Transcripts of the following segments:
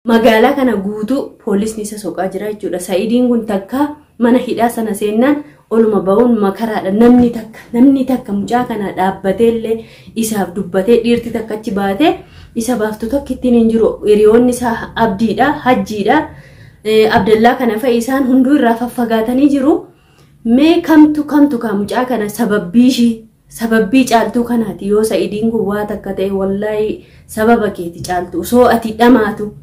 Magaalaa kana guutuu poolisni isa soqaa jira jechuudha. Sa'idiin kun takka mana hidhaa sana seennaan oluma ba'uun makaraadha. Namni takka namni takka mucaa kana dhaabbatee illee isaaf dubbatee dhiirti takka achi baatee isa baaftu tokko ittiin hin jiru. Hiriyoonni isaa Abdiidha, Hajjiidha, Abdallaa kana fa'i isaan hunduu irraa faffagaatanii jiru. Mee kamtu kamtu kaa mucaa kana sababbii ishii sababbii Caaltuu kanaati yoo Sa'idiin kun waa takka ta'e, wallaahi sababa keeti Caaltuu, osoo ati dhamaatu.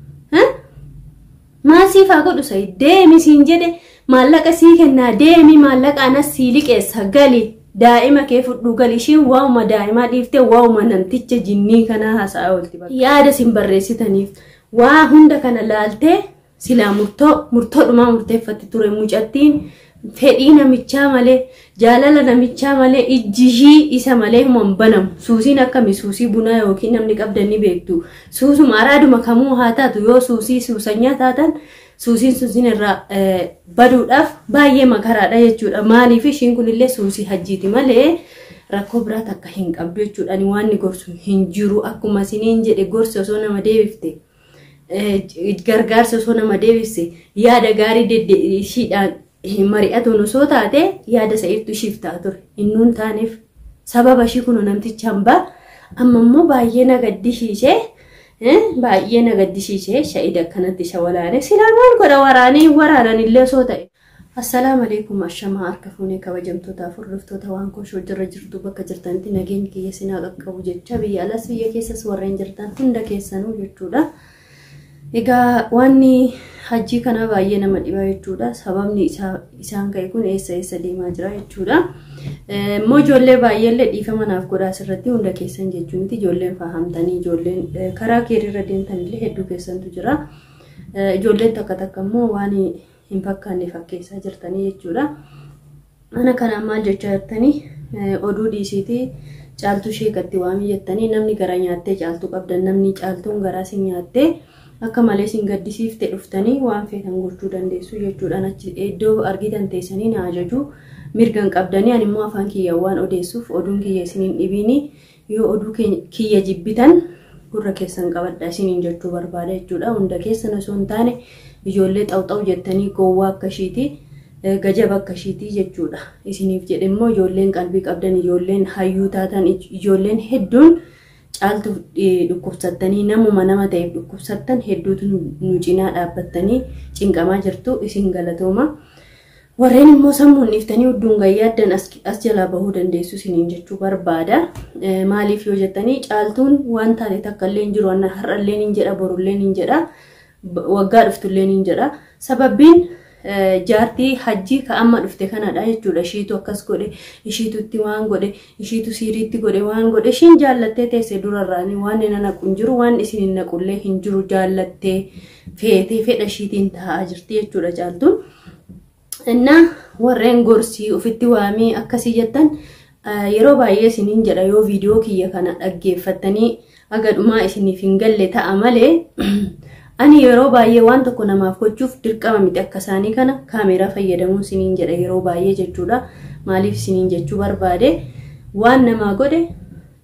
Maal siif haa godhu Sa'id? Deemi siin jedhe, maallaqa sii kennaa, deemi, maallaqa anas sii liqeessa, gali, daa'ima kee fudhuu gali. Ishiin waa'uma daa'imaa dhiiftee waa'uma namticha jinnii kanaa haasa'aa oolti. Yaada isin barreessitaniif waa hunda kana laaltee silaa murtoo murtoodhumaa murteeffatti ture mucattiin. Fedhii namichaa malee, jaalala namichaa malee ijji ishii isa malee huma hin banamu. Suusiin akkami? Suusii bunaa yookiin namni qabdan ni beektu. Suusuma araaduma kamuu haa taatu, yoo suusii suusanyaa taatan suusiin sun sin irraa baduudhaaf baay'ee makaraadha jechuudha. Maaliif? Ishiin kunillee suusii Hajjiiti malee rakkoo biraa takka hin qabdu jechuudha. Ani waan inni gorsu hin jiru. Akkuma isiniin jedhe, gorsi osoo nama deebifte, gargaarsa osoo nama deebifte, yaada gaarii ishiidhaan mari'atuun osoo taate yaada Sa'idtu ishiif ta'a ture. Innuun taaneef sababa ishii kun namticha hambaa amma immoo baay'ee na gaddisiisee, baay'ee na gaddisiisee. Sha'id akkanatti isa walaane silaa maal godha? Waraanee waraanan illee osoo ta'e. Assalaamu alaikum, ashamaa harka fuunee kabajamtootaaf hordoftoota waan koshoo jirra jirtu, bakka jirtanitti nageenyi kiyya sinaa qaqqabu jecha, biyya alas biyya keessas warreen jirtan hunda keessanuu jechuudha. Egaa wanni Hajjii kana baay'ee nama dhiba jechuudha. Sababni isaan ka'e kun eessa eessa deemaa jira jechuudha. Immoo ijoollee baay'eellee dhiifama naaf godhaa asirratti, hunda keessan jechuun miti, ijoolleen fahamtanii ijoolleen karaa keeriirra deemtanillee hedduu keessantu jira. Ijoolleen takka takka immoo waan hin fakkaanne fakkeessaa jirtanii jechuudha. Ana kana maal jechaa jirtanii? Oduu dhiisiitii Caaltuu sheekatti waamii jettanii, namni gara nyaattee Caaltuu qabdan, namni Caaltuun garaa sin nyaattee akka malee sin gaddisiifte dhuftanii waan feetan gochuu dandeessu jechuudhaan achi iddoo argitan teessanii na ajajuu mirgan qabdanii. Ani immoo afaan kiyya waan odeessuuf oduun kiyya isiniin dhibiini, yoo oduu kiyya jibbitan gurra keessan qabadha isiniin jechuu barbaada jechuudha. Hunda keessan osoo hin taane ijoollee xawxaw jettanii gowwaa akka ishiiti, gajaba akka ishiitii jechuudha. Isiniif jedhe immoo ijoolleen qalbii qabdan, ijoolleen hayyuu taatan, ijoolleen hedduun Caaltuuf dhukkubsattanii, namuma nama ta'eef dhukkubsattan hedduutu nu cinaa dhaabbattanii cinqamaa jirtu, isin galatooma. Warreen immoo sammuun dhiiftanii hudduun gayyaaddan as jalaa bahuu dandeessu isiniin jechuu barbaada. Maaliif yoo jettanii, Caaltuun waan taate takka illee hin jiru, har'allee hin jedha, borullee hin jedha, waggaa dhuftullee hin jedha. Sababbiin jaartii Hajjii ka amma dhufte kanadha jechuudha. Ishiitu akkas godhe, ishiitu itti waan godhe, ishiitu siiriitti godhe waan godhe. Ishiin jaallattee teesse durarraani, waan inni naqu hin jiru, waan isin hin naqullee hin jiru, jaallattee feetee fedha ishiitiin taa'aa jirti jechuudha Caaltuun. Innaa warreen gorsii ofitti waamii akkasii jettan, yeroo baay'ee isiniin jedha, yoo viidiyoo kiyya kana dhaggeeffattanii aga dhumaa isiniif hin galle ta'a malee, ani yeroo baay'ee waan tokko namaaf gochuuf dirqama miti akka isaanii kana kaameeraa fayyadamuun isiniin jedha yeroo baay'ee jechuudha. Maaliif isiniin jechuu barbaade? Waan namaa godhe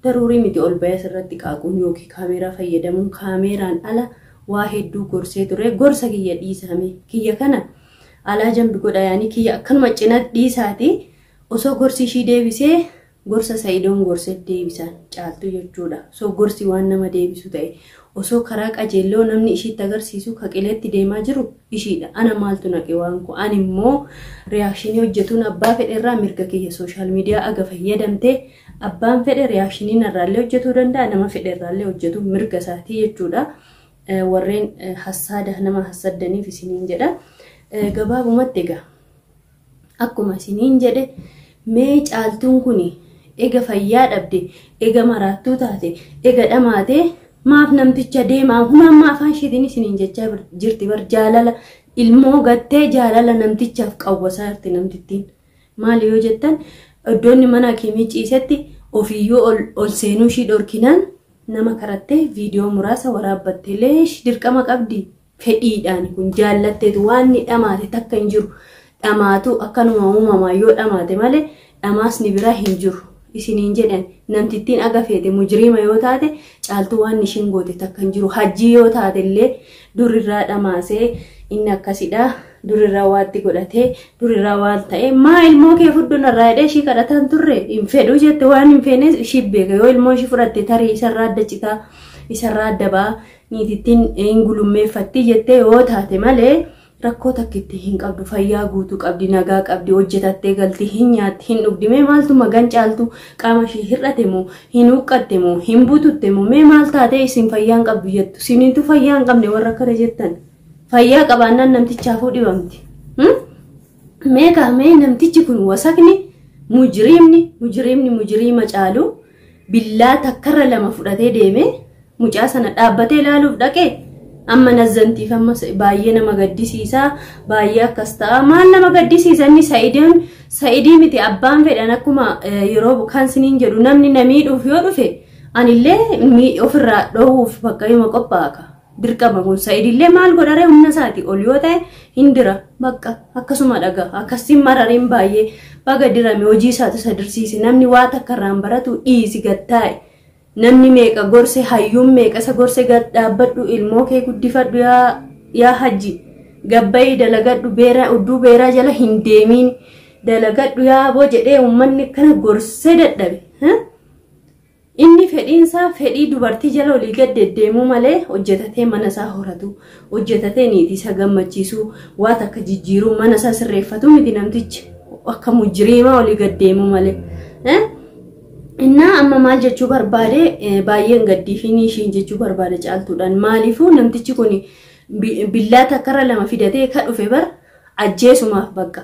daruurii miti ol bahee asirratti qaaquun yookiin kaameeraa fayyadamuun. Kaameeraan ala waa hedduu gorsee ture. Gorsa kiyya dhiisame kiyya kana alaa jambi godha, yaanii kiyya akkanuma cina dhiisaati. Osoo gorsi ishii deebisee gorsa Sa'idoon gorseef deebisan Caaltu jechuudha. Osoo gorsi waan nama deebisu ta'e, osoo karaa qajeelloo namni ishiitti agarsiisu, ka qileetti deemaa jiru ishiidha. Ana maaltu naqe waan koo? Ani immoo reaction hojjetuun abbaa fedhe irraa mirga kiyya, social media aga fayyadamtee abbaan fedhe reaction narraallee hojjetuu danda'a, nama fedhe irraallee hojjetu mirga isaatii jechuudha. Warreen hassaada nama hassaddaniif isiniin jedha. Gabaabumatti egaa akkuma isiniin jedhe, mee Caaltuun kuni ega fayyaa dhabde, ega maraattuu taate, ega dhamaate, maaf namticha deemaa kun amma afaan isheetiin isiniin jechaa jirti bar. Jaalala ilmoo gattee jaalala namtichaaf qawwasaa jirti namtittiin. Maali yoo jettan, iddoonni mana hakimii ciisetti ofiiyyuu ol seenuu ishii dhorkinaan nama karattee viidiyoo muraasa waraabbatte. Leesh dirqama qabdi? Fedhiidhaan kun jaallatteetu, waan ni dhamaate takka hin jiru. Dhamaatu akkanuma uumamaa yoo dhamaate malee dhamaasni biraa hin jiru. Isiniin jedhan namtittiin aga feete mujriima yoo taate Caaltuu waan ishiin goote takka hin jiru. Hajjii yoo taate illee durirraa dhamaasee inni akkasidha. Durirraa waatti godhatee durirraa waan ta'e maa ilmoo kee fudhu narraa jedhee ishii kadhataan turre hin fedhu jette waan hin feenes ishii beeka. Yoo ilmoo ishii fudhatte tarii isarraa adda citaa isarraa adda ba'a niitittiin hin gulummeeffatti jettee yoo taate malee rakkoo takkitti hin qabdu. Fayyaa guutuu qabdi, nagaa qabdi, hojjetattee galti, hin nyaatti, hin dhugdi. Mee maaltu magan Caaltu qaama ishii hir'ate moo hin huqqatte moo hin bututte moo mee maal taatee isin fayyaa hin qabdu jettu? Isiniitu fayyaa hin qabne warra akkana jettan. Fayyaa qabaannaan namtichaafuu dhibamti. Mee kaamee namtichi kun wasakni mujriimni mujriimni mujriima caalu billaa takkarra lama fudhatee deeme mucaa sana dhaabbatee ilaaluuf dhaqee amma nazzantiif amma baay'ee nama gaddisiisa, baay'ee akkas ta'a. Maal nama gaddisiisa inni Sa'idiin Sa'idii miti abbaan fedhan akkuma yeroo kan siniin jedhu namni na miidhuuf yoo dhufe anillee ofirraa dhoowwuuf bakka hima qophaa'a. Dirqama kun Sa'idillee maal godharee humna isaati ol yoo ta'e hin dira bakka akkasuma dhaga akkasiin marareen baay'ee baga dirame hojii isaatu isa dirsiise. Namni waa takka irraan baratu dhiisi gattaa'e. Namni meeqa gorse, hayyuun meeqa isa gorse, gad dhaabbadhu ilmoo kee guddifadhu yaa hajji gabbayii dalagadhu beeraa udduu beeraa jala hin deemiin dalagadhu yaa aboo jedhee uummanni akkana gorsee dadhabe. Inni fedhiinsaa fedhii dubartii jala olii gad deddeemuu malee hojjetatee mana isaa horatu, hojjetatee niitii isa gammachiisuu, waa takka jijjiiruu, mana isaa sirreeffatu miti namtichi akka mujriimaa olii gad deemuu malee. Innaa amma maal jechuu barbaade baay'een gaddiifiin ishiin jechuu barbaade Caaltuudhaan. Maaliifuu namtichi kun billaa takkarra lama fidatee ka dhufe bar ajjeesumaaf bakka.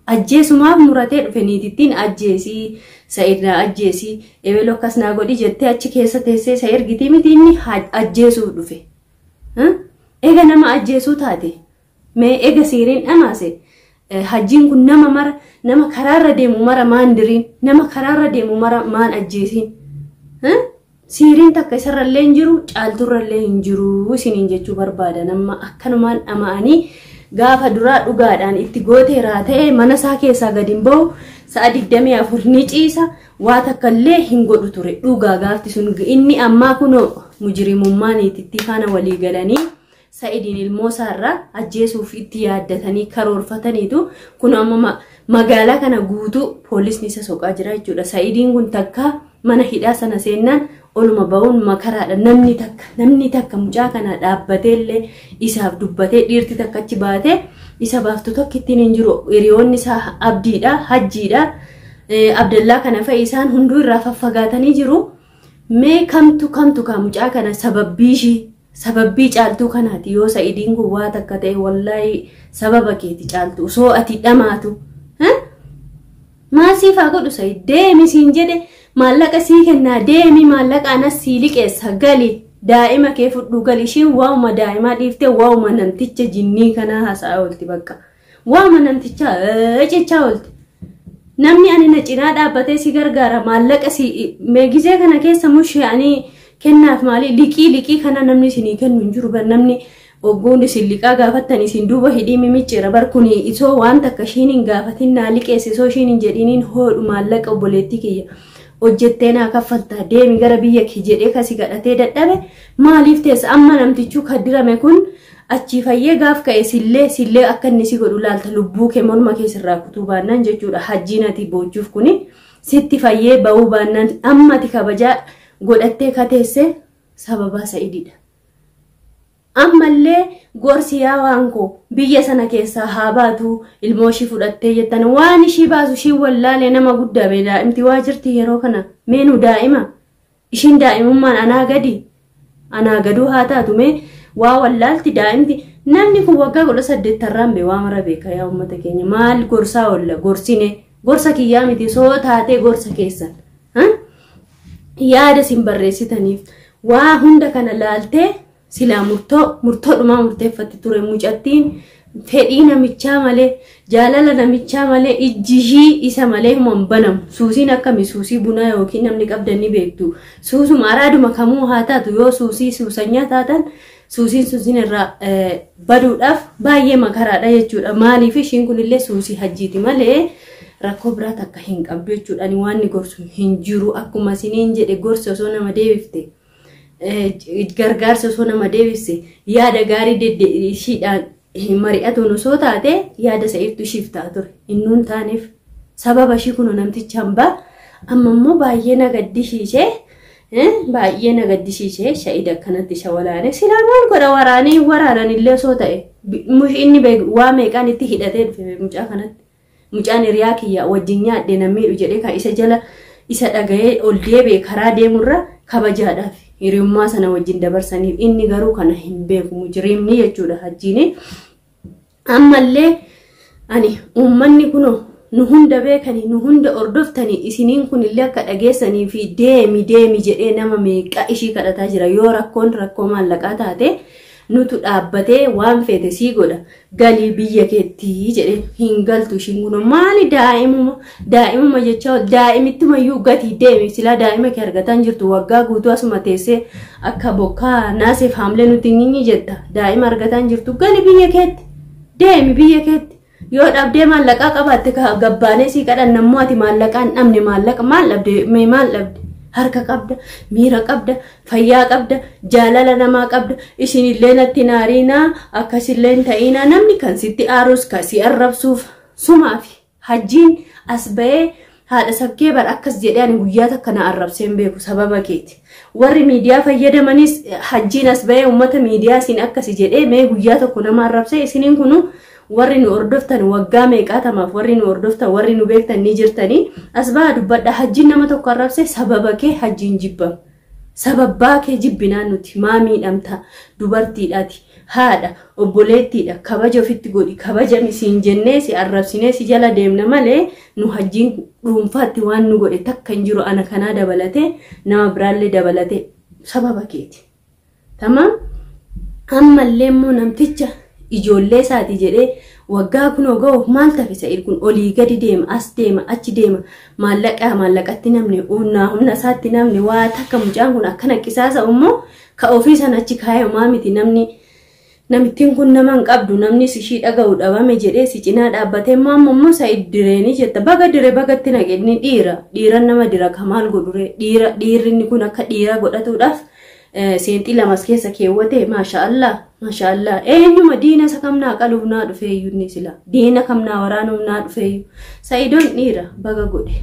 Ajjeesumaaf muratee dhufe niitittiin ajjeesii, Sa'id naa ajjeesii, ebelo akkas naa godhi jettee achi keessa teessee isa ergitii miti inni ajjeesuuf dhufe. Ega nama ajjeesuu taate mee ega siiriin dhamaase hajjiin kun nama mara nama karaarra deemu mara maan diriin nama karaarra deemu mara maan ajjeesiin. Siiriin takka isarrallee hin jiru Caalturrallee hin jiru isiniin jechuu barbaada. Nama akkanumaan dhama'anii gaafa duraa dhugaadhaan itti gooteeraa ta'e mana isaa keessaa gadi hin bahu sa'a 24 ni ciisa waa takka illee hin godhu ture dhugaa gaafti sun. Inni ammaa kunoo mujrimummaa niitittii faana walii galanii Sa'idiin ilmoo isaarraa ajjeesuuf itti yaaddatanii karoorfataniitu kun amma magaalaa kana guutuu poolisni isa soqaa jira jechuudha. Sa'idiin kun takka mana hidhaa sana seennaan oluma ba'uun makaraadha. Namni takka mucaa kana dhaabbatee illee isaaf dubbatee dhiirti takka achi baatee isa baaftu tokko ittiin hin jiru. Hiriyoonni isaa Abdiidha, Hajjiidha, Abdallaa kana fa'i isaan hunduu irraa faffagaatanii jiru. Mee kamtu kamtu kaa mucaa kana sababbii ishii sababbii Caaltuu kanaati yoo Sa'idiin kun waa takka ta'e wallaahi sababa keeti Caaltuu osoo ati dhamaatu. Maal siif haa godhu Sa'id deemi siin jedhe maallaqa sii kennaa deemi maallaqa anas sii liqeessa gali daa'ima kee fudhuu gali. Ishiin waa'uma daa'imaa dhiiftee waa'uma namticha jinnii kanaa haasa'aa oolti bakka. Waa'uma namtichaa jechaa oolti. Namni ani na cinaa dhaabbatee si gargaara maallaqa si meegisee kana keessa mushee ani kennaaf maali liqii liqii kana namni isinii kennu hin jiru bar namni ogguun isin liqaa gaafattan isin duuba hidhii mimicciira bar kuni isoo waan takka ishiin hin gaafatin naa liqeesse isoo ishiin hin jedhiniin hoodhu maallaqa obboleettii kiyya hojjettee naa kaffaltaa deemi gara biyya kee jedhee kasi kadhatee dadhabe maaliif teessa amma namtichuu kaddirame kun achii fayyee gaaf ka'e sillee sillee akka inni si godhu laalta lubbuu kee morma kee sirraa kutuu baannaan jechuudha. Hajjiin ati boochuuf kuni sitti fayyee ba'uu baannaan amma ati kabajaa godhattee kateesse sababaa Sa'idiidha. Ammallee gorsi yaa waan koo biyya sana keessaa haa baatu ilmoo ishii fudhattee jettan waan ishii baasu ishii wallaalee nama guddaa bee daa'imti waa jirti yeroo kana meenu daa'ima ishiin daa'imummaan anaa gadi anaa gaduu haa taatu mee waa wallaalti daa'imti. Namni kun waggaa 18 tarraan bee waa mara beeka yaa uummata keenya maal gorsaa oolla gorsine gorsa kiyyaa miti soo taatee gorsa keessan yaada isin barreessitaniif waa hunda kana laaltee silaa murtoo murtoodhumaa murteeffatti ture. Mucattiin fedhii namichaa malee jaalala namichaa malee ijji ishii isa malee huma hin banamu. Suusiin akkami suusii bunaa yookiin namni qabdan ni beektu. Suusuma araaduma kamuu haa taatu yoo suusii suusanyaa taatan suusiin suusiin irraa baduudhaaf baay'ee makaraadha jechuudha. Maaliif ishiin kunillee suusii hajjiiti malee Rakkoo biraa takka hin qabdu jechuudha. Ani waan ni gorsu hin jiru. Akkuma isiniin jedhe, gorsa osoo nama deebifte, gargaarsa osoo nama deebifte, yaada gaarii ishiidhaan mari'atuun osoo taate, yaada Sa'iidtu ishiif ta'a ture. Innuun taaneef sababa ishii kun namticha hambaa amma immoo baay'ee na gaddisiisee, baay'ee na gaddisiisee. Sha'id akkanatti isa walaane silaa maal godha? Waraanee waraanan illee osoo ta'e inni waa meeqaan itti hidhatee dhufe mucaa kanatti. Mucaan hiriyaa kiyya wajjin nyaadhe na miidhu jedhee kan isa jala isa dhaga'ee ol deebi'e karaa deemurra kabajaadhaaf hiriyummaa sana wajjin dabarsaniif, inni garuu kana hin beeku mujriimni jechuudha hajjiini. Ammallee ani uummanni kunoo nu hunda beekanii, nu hunda hordoftanii, isiniin kun illee akka dhageessanii fi deemi deemi jedhee nama meeqa ishii kadhataa jira. Yoo rakkoon rakkoo maallaqaa taate, nutu dhaabbatee waan feete sii godha, galii biyya keettii jedhee hin galtu. Ishiin kun maali? Daa'imuma daa'imuma jecha daa'imittumayyuu gatii deemi. Silaa daa'ima kee argataa jirtu, waggaa guutuu asuma teessee akka bokkaa naaseef haamlee nuti nyinyi jetta. Daa'ima argataa jirtu, gali biyya keetti, deemi biyya keetti. Yoo dhabdee maallaqaa qabaatte gabbaanee sii kadhanna. Immoo ati maallaqaa hin dhabne. Maallaqa maal dhabde? Mee maal dhabde? Harka qabda, miira qabda, fayyaa qabda, jaalala namaa qabda. Isinillee natti naariinaa, akkasillee hin ta'inaa. Namni kan sitti aarus kan si arrabsuuf sumaafi hajjiin as ba'ee haadha sabkee bar akkas jedhee ani guyyaa takka na arrabsee hin beeku sababa keeti. Warri miidiyaa fayyadamanis hajjiin as ba'ee uummata miidiyaa isin akkasi jedhee mee guyyaa tokko nama arrabsee? Isiniin kunu warri nu hordoftan waggaa meeqaatamaaf, warri nu hordoftan, warri nu beektan ni jirtanii, as ba'aa dubbadha. Hajjiin nama tokko arrabse? Sababa kee hajjiin jibbama. Sababbaa kee jibbinaan nuti maa miidhamta? Dubartiidhaati, haadha, obboleettiidha, kabaja ofitti godhi, kabajami siin jennee si arrabsinee si jala deemna malee nu hajjiin dhuunfaatti waan nu godhe takka hin jiru. Ana kanaa dabalatee, nama biraallee dabalatee sababa keeti. Tamaam. Ammallee immoo namticha ijoollee isaati jedhee waggaa kunoo ga'uuf maal tafe? Sa'id kun olii gadi deema, as deema, achi deema, maallaqaa maallaqatti namni humnaa humna isaatti namni waa takka. Mucaan kun akkana qisaasa immoo ka ofii sana achi kaayee homaa miti. Namni namittiin kun nama hin qabdu, namni ishii dhaga'u dhabame jedhee si cinaa dhaabbatee immoo amma immoo Sa'id direenii jetta. Baga dire, bagatti naqe. Inni dhiira, dhiiran nama dira ka maal godhure? Dhiira, dhiirri inni kun akka dhiira godhatuudhaaf seenxii lamas keessa keewwate. Maasha Allah, maasha Allah. Eenyuma diina isa kamnaa qaluuf naa dhufeeyyuu? Inni sila diina kamnaa waraanuuf naa dhufeeyyuu? Sa'idoon dhiira, baga godhe.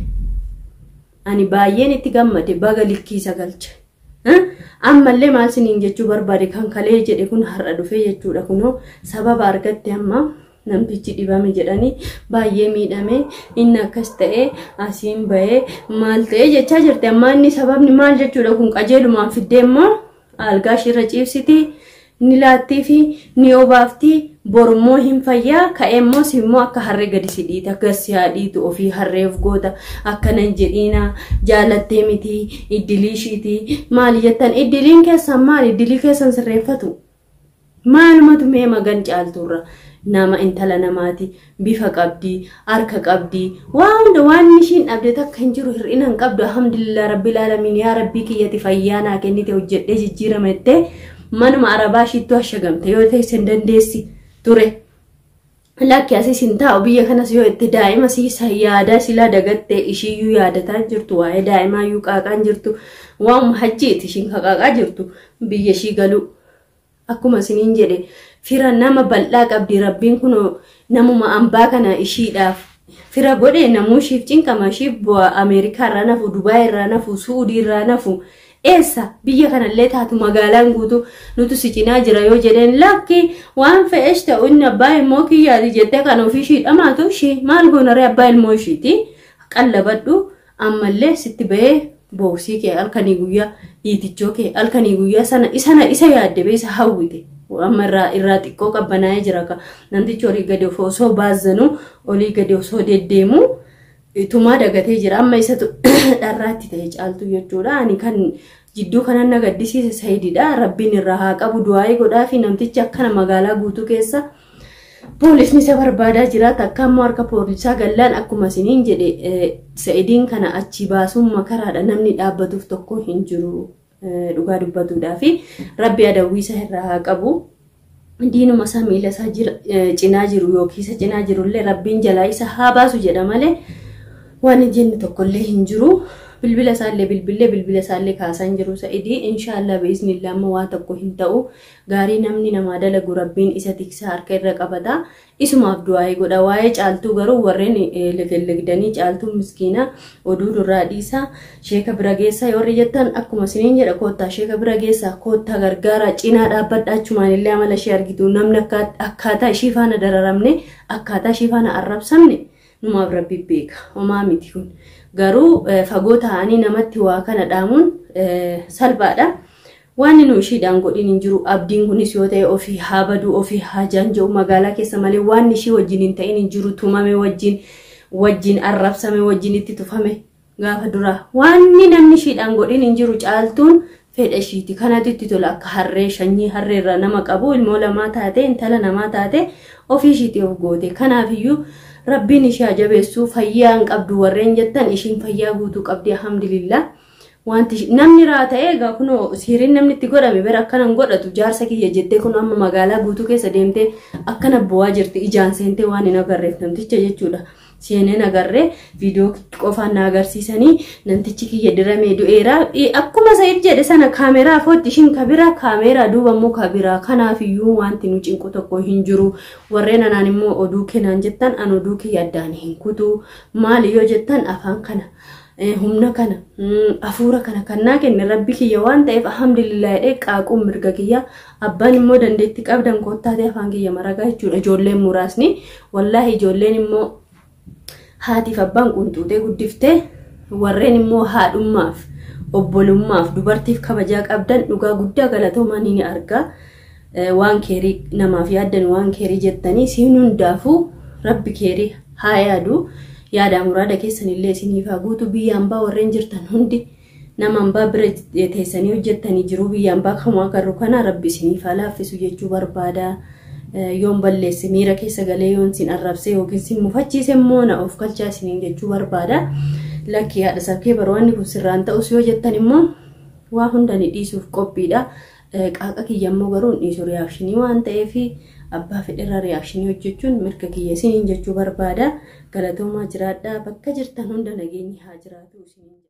Ani baay'een itti gammade, baga likkii isa galche. Ammallee maal siniin jechuu barbaade? Kan kalee jedhe kun har'a dhufee jechuudha. Kunoo sababa argatte. Amma namtichi dhibame jedhanii baay'ee miidhame, inni akkas ta'ee asiin bahee maal ta'ee jechaa jirti. Amma inni sababni maal jechuudha? Kun qajeelumaan fiddee immoo algaa ishirra ciibsiti, ni laattii fi ni obaafti. Borummoo hin fayyaa ka'ee immoo si immoo akka harree gadi si dhiita, gas si haa dhiitu, ofii harreef goota. Akkana hin jedhiina, jaalattee miti, iddilii ishiiti maali jettan? Iddiliin keessan maali? Iddilii keessan sirreeffatu. Maalumatu mee magan caalturra nama intala namaati, bifa qabdi, harka qabdi, waa hunda. Waan ishiin dhabde takka hin jiru, hir'ina hin qabdu. Alhamdulillah rabbil aalamiin, yaa rabbii kiyyati fayyaa naa kennite, hojjedhee jijjiirama jettee manuma arabaa ishiittu ashagamte yoo ta'e hin dandeessi ture. Lakki, asis hin taa'u, biyya kanas yoo itti daa'ima siisa yaadaa silaa dagattee ishiiyyuu yaadataa jirtu, waa'ee daa'imaayyuu qaaqaan jirtu, waanuma hajjiiti ishiin kaqaaqaa jirtu biyya ishii galuu. Akkuma isiniin jedhe, fira nama bal'aa qabdi. Rabbiin kun namuma ambaa kana ishiidhaaf fira godhe, namuu ishiif cinqama, ishiif bu'a. Ameerikaa irraa nafu, Dubaay irraa nafu, Suudii irraa nafu, eessa biyya kanallee taatu magaalaan guutuu nutu si cinaa jira yoo jedheen, lakki, waan fe'esh ta'u inni abbaa ilmoo kiyyaati jettee kan ofii ishii dhamaatu. Ishii maal goonaree? Abbaa ilmoo ishiiti qallabadhu. Ammallee sitti bahee booksii kee halkanii guyyaa, dhiitichoo kee halkanii guyyaa sana isana isa yaadde bee isa hawwite. Amma irraa xiqqoo qabbanaa'ee jira ka namtichi olii gadi osoo baazzanu, olii gadi osoo deddeemu tumaa dagatee jira. Amma isatu dharraatti ta'e caaltu jechuudha. Ani kan jidduu kanan na gaddisiise Sayididha. Rabbiin irraa haa qabu, du'aa'ii godhaa fi namtichi akkana magaalaa guutuu keessa poolisni isa barbaadaa jira. Takka ammoo harka poolisaa gallaan, akkuma isiniin jedhe, Sa'idiin kana achi baasuun makaraadha. Namni dhaabbatuuf tokko hin jiru dhugaa dubbatuudhaa fi rabbi adawwii isa irraa haa qabu. Diinuma isaa miila isaa cinaa jiru yookiin isa cinaa jirullee rabbiin jalaa isa haa baasu jedha malee. Waan jennu tokkollee hin jiru. Bilbila isaallee bilbillee bilbila isaallee kaasaa hin jiru Sa'idii. Inshaallah biiznillah amma waa tokko hin ta'u. Gaarii namni namaa dalagu Rabbiin isa tiksaa harka irra qabata. Isumaaf du'aa'ii godha. Waa'ee Caaltuu garuu warreen legellegdanii Caaltuun miskiina oduu durraa dhiisaa sheeka bira geessaa warri jettan akkuma isiniin jedha koottaa sheeka bira geessaa koottaa gargaaraa cinaa dhaabbadhaa achumaan illee amala ishee argitu namni akkaataa ishii faana dararamne akkaataa ishii faana arrabsamne numaaf Rabbi beeka. Homaa miti kun. Garuu fagoo ta'anii namatti waa kana dhaamuun salphaadha. Waan nu ishiidhaan godhin hin jiru. Abdiin kunis yoo ta'e ofii haa baduu ofii haa jaanja'u magaalaa keessa malee waan ishii wajjin hin ta'in hin jiru. Tumame wajjin wajjin arrabsame wajjin itti tufame gaafa duraa. Waan namni ishiidhaan godhin hin jiru. Caaltuun fedha ishiiti. Kanatu itti tola akka harree shanyii harreerraa nama qabu ilmoo lamaa taate intala namaa taate ofii ishiitii of goote. Kanaafiyyuu Rabbiin ishee haa jabeessu. Fayyaa hin qabdu warreen jettan ishiin fayyaa guutuu qabdi alhamdulillah. Wanti namni raa ta'e egaa kunoo siiriin namni itti godhame bira akkana hin godhatu jaarsa kiyya jettee kun amma magaalaa guutuu keessa deemtee akkana bu'aa jirti ijaan seentee waan hin agarreef namticha jechuudha. Seeneen agarree viidiyoo qofaan na agarsiisanii namtichi kiyya diramee du'eera. Akkuma Sa'id jedhe sana kaameraa footti ishiin kabira kaameraa duuba immoo kabira kanaafiyyuu wanti nu cinqu tokko hin jiru. Warreen anaan immoo oduu kennaan jettan an oduu kiyya addaan hin kutu. Maali yoo jettan afaan kana humna kana hafuura kana kan naa kenne Rabbi kiyya waan ta'eef alhamdulillah jedhee qaaquun mirga kiyya. Abbaan immoo dandeettii qabdan koottaatee afaan kiyya maragaa jechuudha. Ijoolleen muraasni wallaahi ijoolleen immoo haatiif abbaan qunxuutee guddiftee warreen immoo haadhummaaf obbolummaaf dubartiif kabajaa qabdan dhugaa guddaa galatoomaa ni argaa. Waan keerii namaaf yaaddan waan keerii jettanii siin hundaafuu Rabbi keerii haa yaadu. Yaada muraada keessanillee isiniif haa guutu. Biyya hambaa warreen jirtan hundi nama hambaa bira teessanii hojjettanii jiru. Biyya hambaa kamuu agarru kana Rabbi isiniif haa laaffisu jechuu barbaada. Yoon balleesse miira keessa galee yoon sin arrabse yookiin sin mufachiise immoo na of galchaa isiniin jechuu barbaada. Lakkii haadha sabkee barwaanni kun sirraan ta'us yoo jettan immoo waa hunda ni dhiisuuf qophiidha. Qaaqa kiyya immoo garuu hin dhiisu riyaakshinii waan ta'eef abbaa fedherraa riyaakshinii hojjechuun mirga kiyya isiniin jechuu barbaada. Galatoomaa jiraadhaa bakka jirtan hunda nageenyi haa jiraatu isiniin.